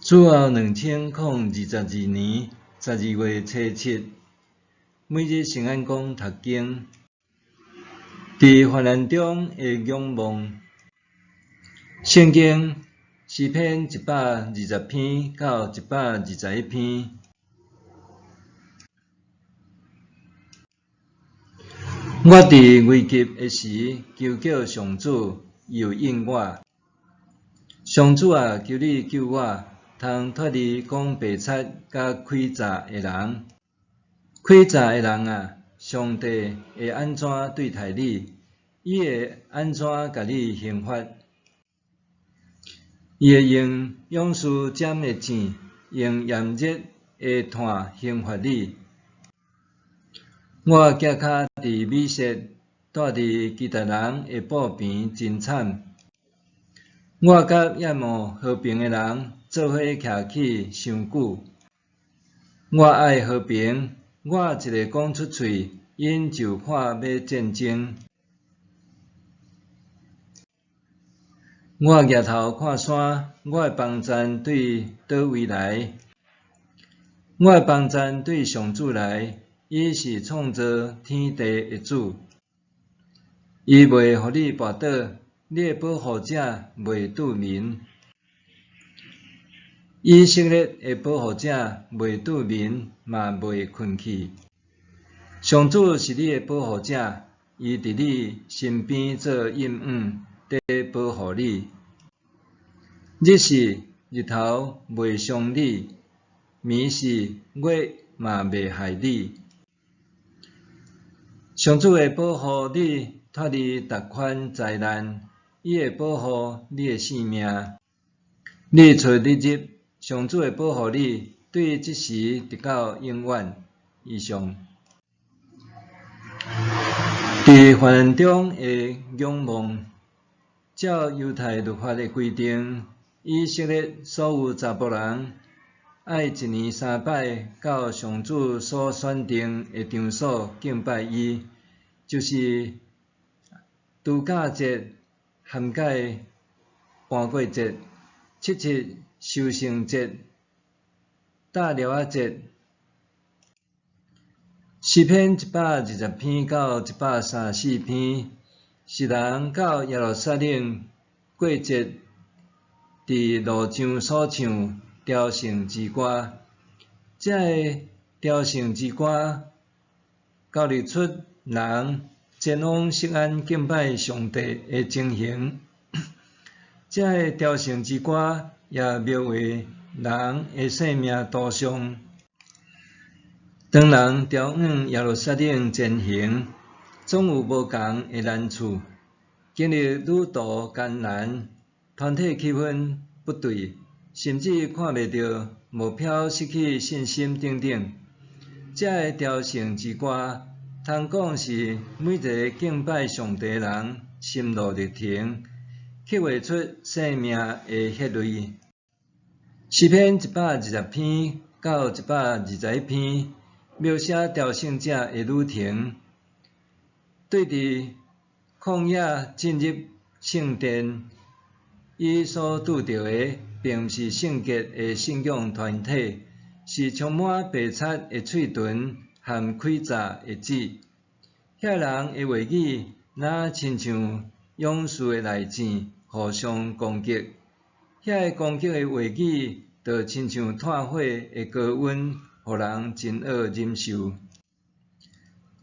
主後2022年12月初7，每日聖安講讀經，佇患難中的仰望。聖經詩篇120篇到121篇。我佇危急的時，求叫上主，伊就應我。上主啊，求你救我，通脫離講白賊佮詭詐的人。詭詐的人啊，上帝會按怎對待你？伊會按怎共你刑罰？伊會用勇士針的箭，用炎熱的炭刑罰你。我行跤佇米設，住佇基達人的布棚真慘。我佮厭惡和平的人做伙徛起傷久。我愛和平，我一下講出喙，𪜶就看欲戰爭。我舉頭看山，我的幫贊對佗位來？我的幫贊對上主來，伊是創造天地的主。伊袂予你跋倒，你的保護者袂拄眠。以色列的保護者袂拄眠，嘛袂睏去。上主是你的保護者，伊佇你身邊做蔭影，佇保護你。日時日頭袂傷你，暝時月嘛袂害你。上主會保護你脫離逐款災難，伊會保護你的性命。日出日入，上主會保護你，對這時直到永遠。以上。佇患難中的仰望，照猶太律法的規定，以色列所有查埔人愛一年三擺到上主所選定的場所敬拜伊，就是度假節涵蓋搬過節、七七收成節、大寮仔節。詩篇120篇到134篇，是人到耶路撒冷過節，佇路上所唱朝聖之歌。這个朝聖之歌，勾勒出人前往錫安敬拜上帝的情形。這个朝聖之歌也描畫人的生命圖像。當人朝往耶路撒冷前行，總有無仝的難處，經歷旅途艱難，團體氣氛不對，甚至看袂著目標，失去信心等等。這个朝聖之歌，通講是每一个敬拜上帝的人心路歷程，刻畫出生命的血淚。詩篇120篇到121篇，描寫朝聖者的旅程，對佇曠野進入聖殿，伊所拄著的，並毋是聖潔的信仰團體，是充滿白賊的喙唇和詭詐的舌。遐人的話語，若親像勇士的利箭，互相攻擊。遐个攻擊的話語，就親像炭火的高溫，予人真惡忍受。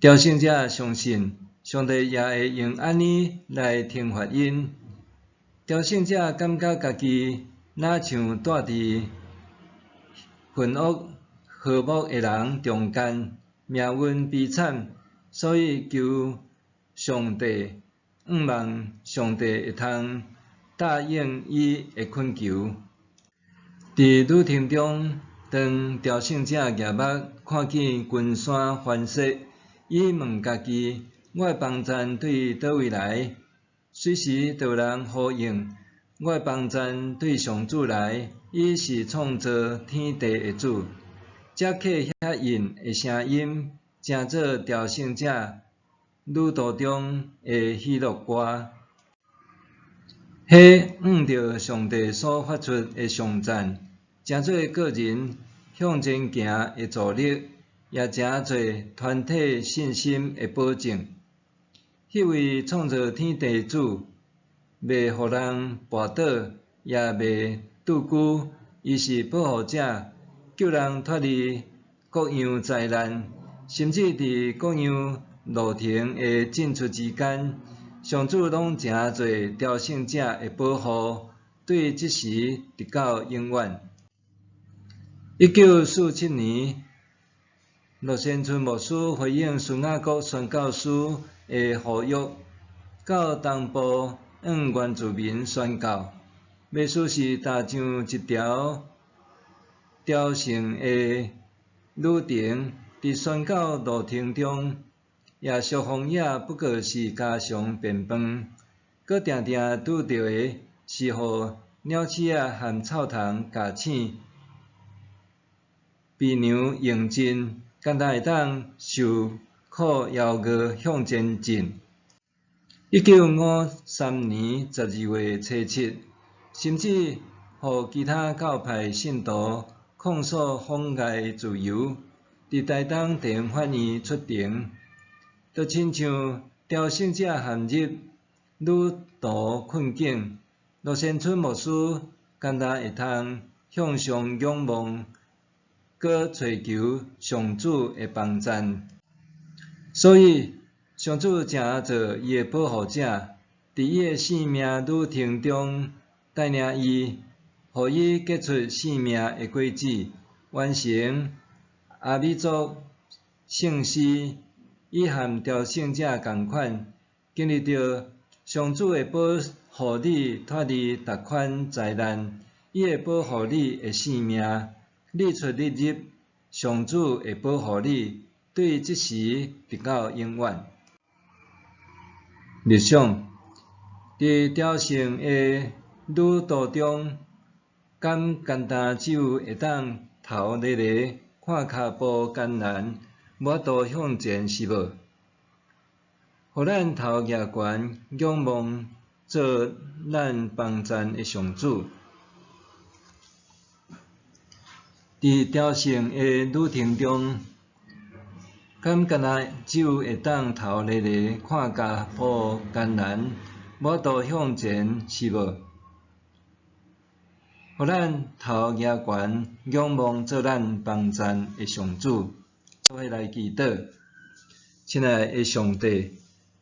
朝聖者相信，上帝也會用按呢來懲罰𪜶。朝聖者感覺家己若像蹛佇恨惡和睦的人中間，命運悲慘，所以求上帝，向望上帝會通答應伊的懇求。佇旅程中，當朝聖者舉目看見群山繁雪，伊問家己：我的幫贊對佗位來？隨時就有人呼應：我的幫贊對上主來，伊是創造天地的主。這刻遐應的聲音，成做朝聖者旅途中的喜樂歌。彼向著上帝所發出的頌讚，成做个人向前行的助力，也成做团体信心的保證。彼位創造天地主，袂予人跋倒，也袂倒龜，伊是保護者，救人脫離各樣災難，甚至佇各樣路程的進出之間，上主攏成做朝聖者的保護，對這時直到永遠。1947年，駱先春牧師回應孫雅各宣教師的呼籲，到東部向原住民宣教。牧師是踏上一條朝聖的旅程，佇宣教路程中，夜宿荒野不過是家常便飯，閣定定拄著的是予鳥鼠仔和臭蟲咬醒，疲勞用盡，干焦會當受苦枵餓向前進。1953年12月初7，甚至予其他教派信徒控訴妨礙自由，佇台東地方法院出庭，就親像朝聖者陷入旅途困境，駱先春牧師干焦會通向上仰望，閣揣求上主的幫贊。所以，上主成做伊的保護者，佇伊的生命旅程中帶領伊，予伊結出生命的果子，完成阿美族聖詩。伊和朝聖者仝款，經歷著上主會保護你脫離逐款災難，伊會保護你的性命，日出日入，上主會保護你，對這時直到永遠。默想，佇朝聖的旅途中，敢干焦只有會當頭咧咧看跤步艱難，無法度向前是無？予咱頭舉懸，仰望做咱幫贊的上主。佇朝聖的旅程中，敢干焦只有會當頭咧咧看跤步艱難，無法度向前是無？予咱頭舉懸，仰望做咱幫贊的上主。做伙來祈禱，親愛的上帝，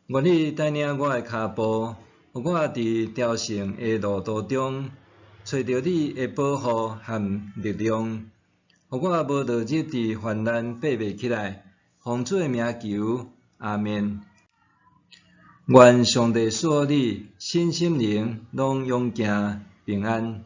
願你帶領我的跤步，予我佇朝聖的路途中，揣著你的保護和力量，予我無落入佇患難爬袂起來。奉主的名求，阿們。願上帝賜予你身心靈攏勇健平安。